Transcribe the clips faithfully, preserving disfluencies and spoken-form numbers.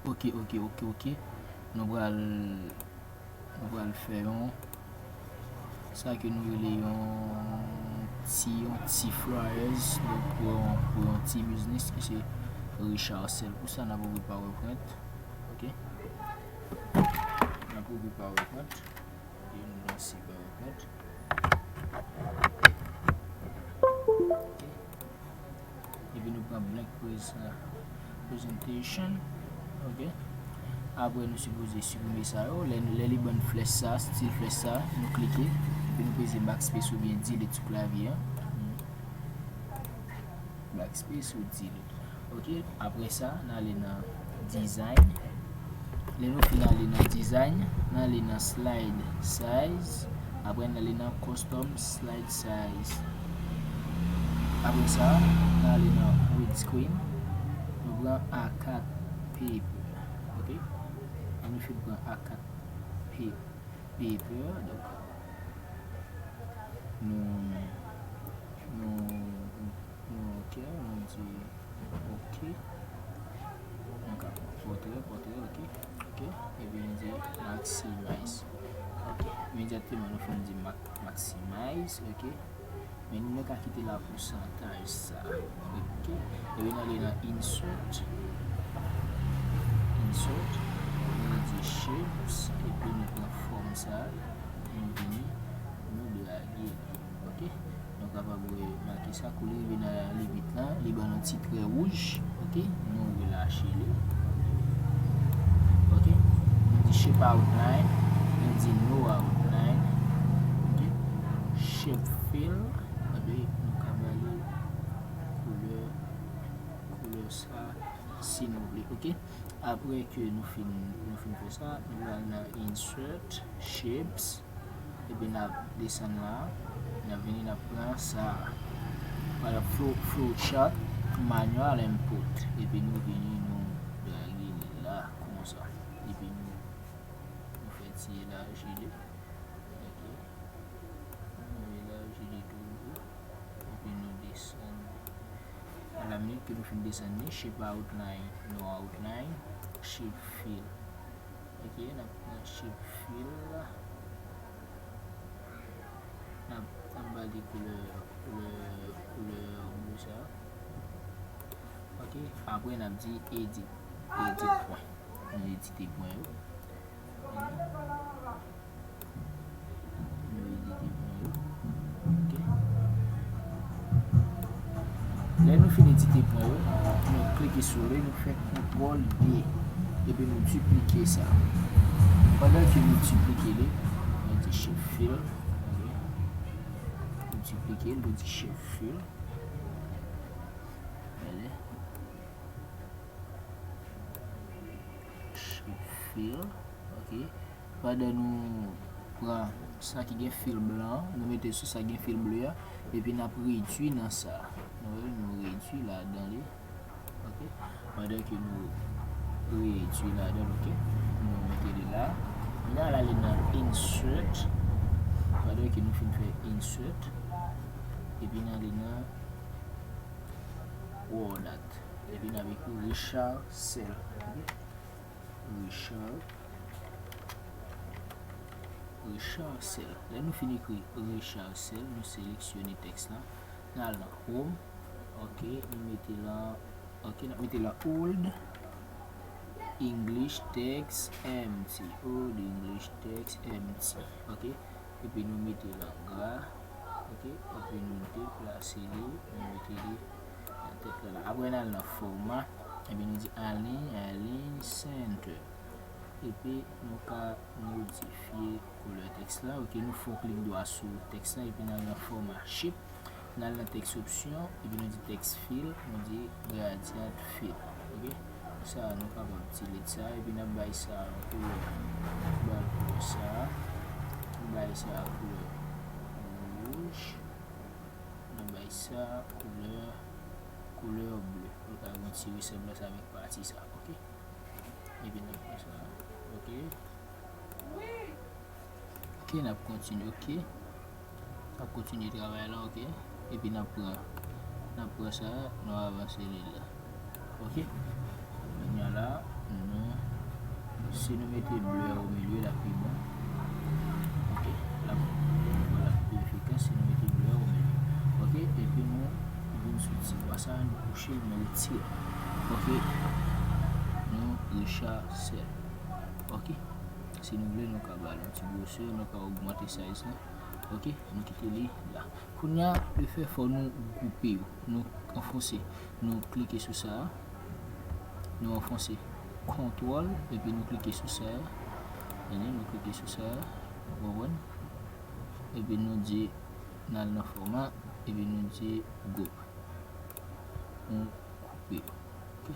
Ok, ok, ok, ok. Nou pral, nou pral fè yon, sa ke nou rele yon ti, yon ti flyers, donk pou yon, pou yon ti biznis ki se Richard Sel. Pou sa, n ap ouvri PowerPoint. Ok. N ap ouvri PowerPoint. E nou lanse PowerPoint. Ok. Epi nou pran blank prez-, presentation. Ok. Apre nou sipoze siprime sa yo. Lè, lè li ban n flèch sa, stil flèch sa, nou klike. Epi nou peze backspace oubyen delete sou klavye a. Backspace ou delete. Ok, apre sa, n ale nan design. Lè nou fin ale nan design, n ale nan slide size. Apre n ale nan custom slide size. Apre sa, n ale nan width screen. Nou pran A kat paper. Ok? Lè nou fin pran A kat paper, paper, donk, nou, nou, nou ok, nou di ok. Nou ka pran pòtrè, pòtrè, ok. Ok, epi nou di maximize. Ok, imedyatman nou fin di ma-, maximize, ok. Men nou ka kite la pousantaj sa. Ok, epi nou ale nan insert. Insert, nou di shapes, epi nou pran fòm sa, nou vini, nou drage li. Ok, nou kapab remake sa, kou li rive nan limit lan, li ban nou ti trè wouj. Ok, nou relache li. Ok, nou di shape outline, nou di no outline. Ok, shape fill, epi nou ka ba li koulè, koulè sa, si nou vle. Ok, apre ke nou fin, nou fin fè sa, nou pral nan insert, shapes, epi n ap desann la, n ap vini, n ap pran sa, pral flow, flow chart, manual input, epi nou vini, nou drage li la, konsa, epi nou, nou fè ti elaji li, ok, nou elaji li toujou, epi nou desann, a la minit ke nou fin desann li, shape outline, no outline, shape fill. Ok, n ap pran shape fill la. N ap, n ap ba li koulè, koulè, koulè ble sa. Ok, apre n ap di edit. Edit pwen. Nou edite pwen yo. Nou edite pwen yo. Ok. Lè nou fin edite pwen yo, nou klike sou li, nou fè kontwòl D. Epi nou diplike sa. Pandan ke nou diplike li, nou di shift fill. Ok. Nou diplike l, nou di shift fill. Gade. Shift fill. Ok. Pandan nou pran sa ki gen fil blan an, nou mete sou sa ki gen fil ble a, epi n ap redui nan sa. Nou wè, nou redui ladan li. Ok. Pandan ke nou redui ladan, ok. Nou mete li la. N al ale nan insert. Pandan ke nou fin fè insert, epi n ale nan word art. Epi n ap ekri Richard Sel. Ok. Richard, Richard Sel. Lè nou fin ekri Richard Sel, nou seleksyone tèks la. N al nan Home. Ok, nou mete la, ok, n ap mete la Old English Text Empty. Old English Text Empty. Ok, epi nou mete l an gra. Ok, epi nou deplase li, nou mete li nan tèt la la. Apre n al nan fòma, epi nou di align, align center. Epi nou ka modifye koulè tèks la. Ok, nou fè yon klik dwa sou tèks la, epi n al nan fòma shape. N al nan tèks opsyon, epi nou di text fill, nou di gradient fill. Ok? Sa a, nou kapab delete sa, epi n ap bay sa a yon koulè. N ap bay koulè sa a. N bay sa a koulè wouj. N ap bay sa a koulè, koulè ble. Pou l ka gen yon ti resanblans avèk pati sa a. Ok? Epi n ap fè sa. Ok? Ok, n ap kontinye, ok. N ap kontinye travay la, ok. Epi n ap pran, n ap pran sa, nou avanse li la. Ok. Kounye a la, nou Si nou mete blè o milye, l ap pi bon. Ok, l ap, l ap pi efikas si nou mete blè o milye. Ok, epi nou vin sou ti bwa sa, nou kouche l, nou retire. Ok, nou rechase l. Ok, si nou vle, nou ka ba l yon ti gwosè, nou ka ogmante size lan. Ok, nou kite li la. Kounye a, lefè fò nou gwoupe yo. Nou anfonse. Nou klike sou sa a. Nou anfonse kontwòl, epi nou klike sou sa a. Epi nou klike sou sa a. Ou konprann? Epi nou di, n al nan fòma, epi nou di gwoup. Nou koupe yo. Ok?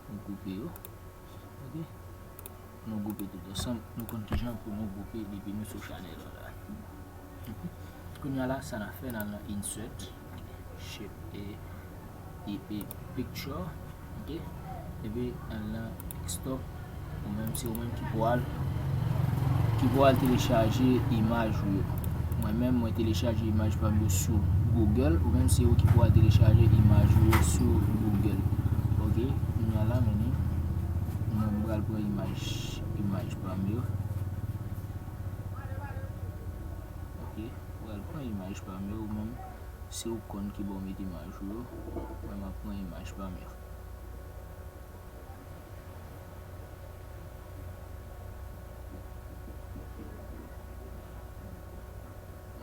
Nou koupe yo. Ok? Nou gwoupe tout ansanm. Nou konn kijan pou nou gwoupe depi nou sou chanèl la. Ok? Kounye a la, sa n ap fè, n al nan insert, shape e, e, e picture. Ok? Epi n al nan desktop. Ou menm, se ou menm ki pou al, ki pou al telechaje imaj ou yo. Mwen menm, mwen telechaje imaj pa m yo sou Google. Ou menm, se ou ki pou al telechaje imaj ou yo sou Google. Ok, kounye a la, mennen, mwen pral pran imaj, imaj pa m yo. Ok, pral pran imaj pa m yo. Ou menm, se ou konn ki bò w met imaj ou yo. Mwen, m ap pran imaj pa m yo.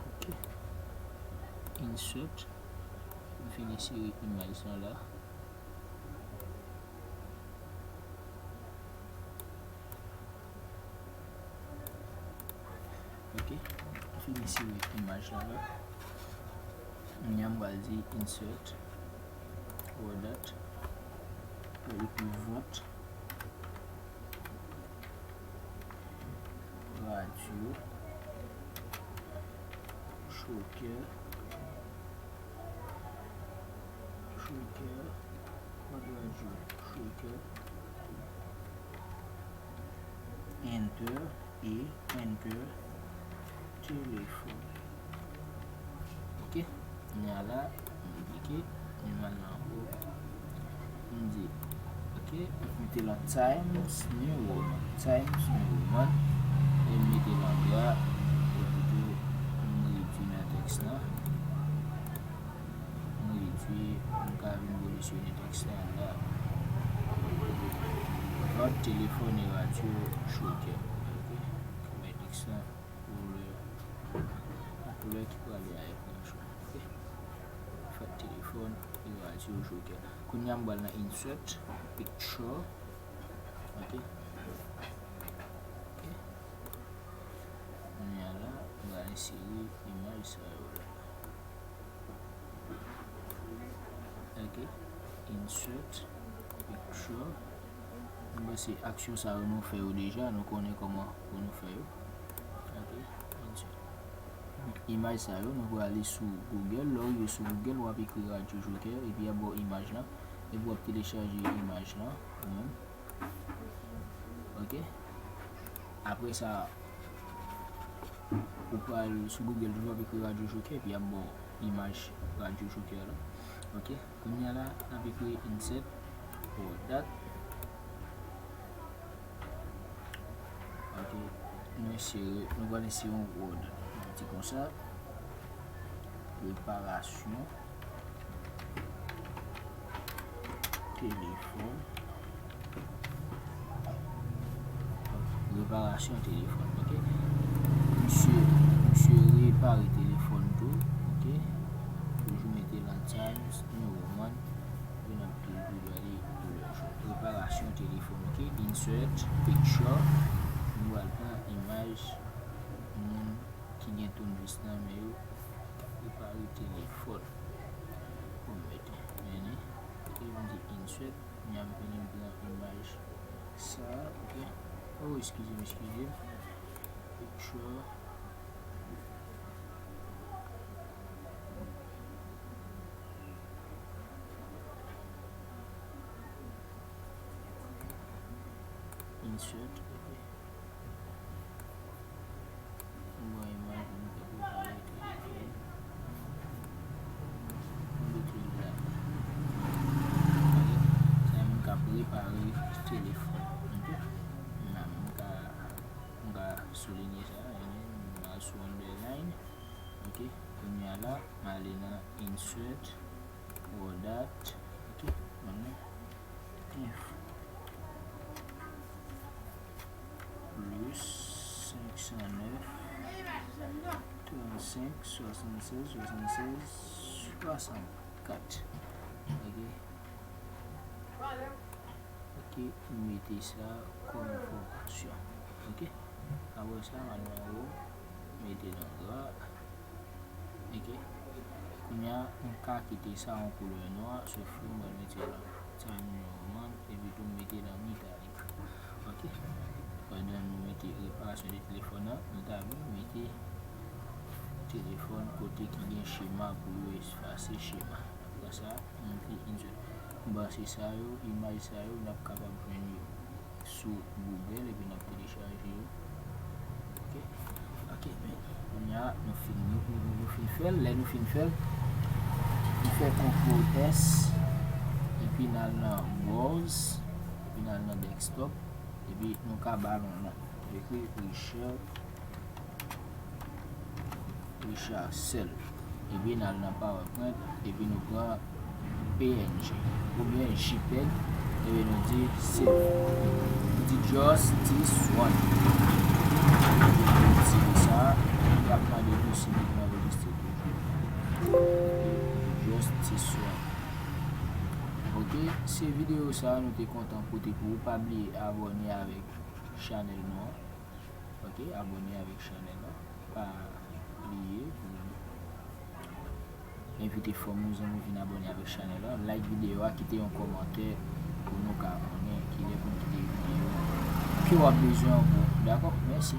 Ok. Insert. M fin ensere imaj lan la. Ok. M fin ensere imaj lan la. Kounye a m pral di insert. Word art. Pou ekri vant. Radio. Choker. Choker. Vant radio. Choker. Enter. E enter telefòn. Ok, kounye a la, m klike, m al nan anwo, m di, ok, m mete lan Times New Roman, Times New Roman, e m mete lan gra, epi tou m redui nan tèks lan. M redui, m ka vin pozisyone tèks la la. Vant telefòn e radyo Choker. Ok. Bay tèks la koulè, yon koulè ki prale avèk manch lan. Ok. Vant telefòn e radyo Choker. Kounye a m pral nan insert picture. Ok. Ok. Kounye a la, m pral ensere imaj sa yo la. Ok. Insert picture. M panse aksyon sa yo nou fè yo deja, nou konnen kòman pou nou fè yo. Ok. Insert. Imaj sa yo, nou prale sou Google. Lè w rive sou Google, w ap ekri radyo Choker, epi y ap ba w imaj lan. Epi w ap telechaje imaj lan, ou menm. Ok. Apre sa, ou pral sou Google toujou, w ap ekri radyo Choker, epi y ap ba w imaj radyo Choker la. Ok. Kounye a la, n ap ekri insert word art. Ok. Nou ensere, nou pral ensere yon word art. Nou di konsa, reparasyon telefòn. Reparasyon telefòn, ok. Misye, misye repare telefòn tou, ok. Toujou mete lan Times New Roman. Yo n ap toujou gade koulè jòn. Reparasyon telefòn, ok. Insert picture. Nou pral pran imaj moun ki gen tounvis nan men yo k ap repare telefòn. Pou m mete, mennen, e m di insert, kounye a m vini m pran imaj sa, ok. Oh, eskize m, eskize m. Picture. Insert, ok. Mwen imaj moun k ap repare telefòn. Mwen mete l la. Sa e moun k ap repare telefòn. Ok? Nan la, m ale nan insert, raw data, ok, konnen inf plus cinq cent neuf, trente-cinq, soixante-seize, soixante-seize, soixante-quatre. Ok. Ok, nou mete sa kòm enfòmasyon. Ok. Apre sa, m al nan wo, mete nan gra. Ok. Kounye a, nou ka kite sa an koulè nwa, sof ke m pral mete nan Times New Roman, epi tou m mete nan italik. Ok. Pandan nou mete reparasyon de telefòn nan, nou ta vin mete telefòn kote ki gen chema pou yo efase chema. Apre sa, nou mete insert. M panse sa yo, imaj sa yo, n ap kapab jwenn yo sou Google epi n ap telechaje yo. Ok. Ok, men kounye a, nou fin, nou, nou, nou fin fè l. Lè nou fin fè l, nou fè control S, epi n al nan browse, epi n al nan desktop, epi nou ka ba l yon non. Ekri Richard, Richard sèl. Epi n al nan PowerPoint, epi nou pran P N G oubyen JPEG, epi nou di save. Nou di Justice One. Epi nou retire sa, y ap mande nou si nou te anrejistre toujou. Epi Justice One. Ok, se videyo sa a nou te kontan pote pou ou. Pa bliye abòne avèk chanèl nou an. Ok, abòne avèk chanèl la. Pa bliye pou nou envite fanmi w, zanmi w vin abòne avèk chanèl la. Like videyo a, kite yon kòmantè pou nou ka konnen kilè pou n kite videyo ke w ap bezwen ankò. Dakò? Mèsi.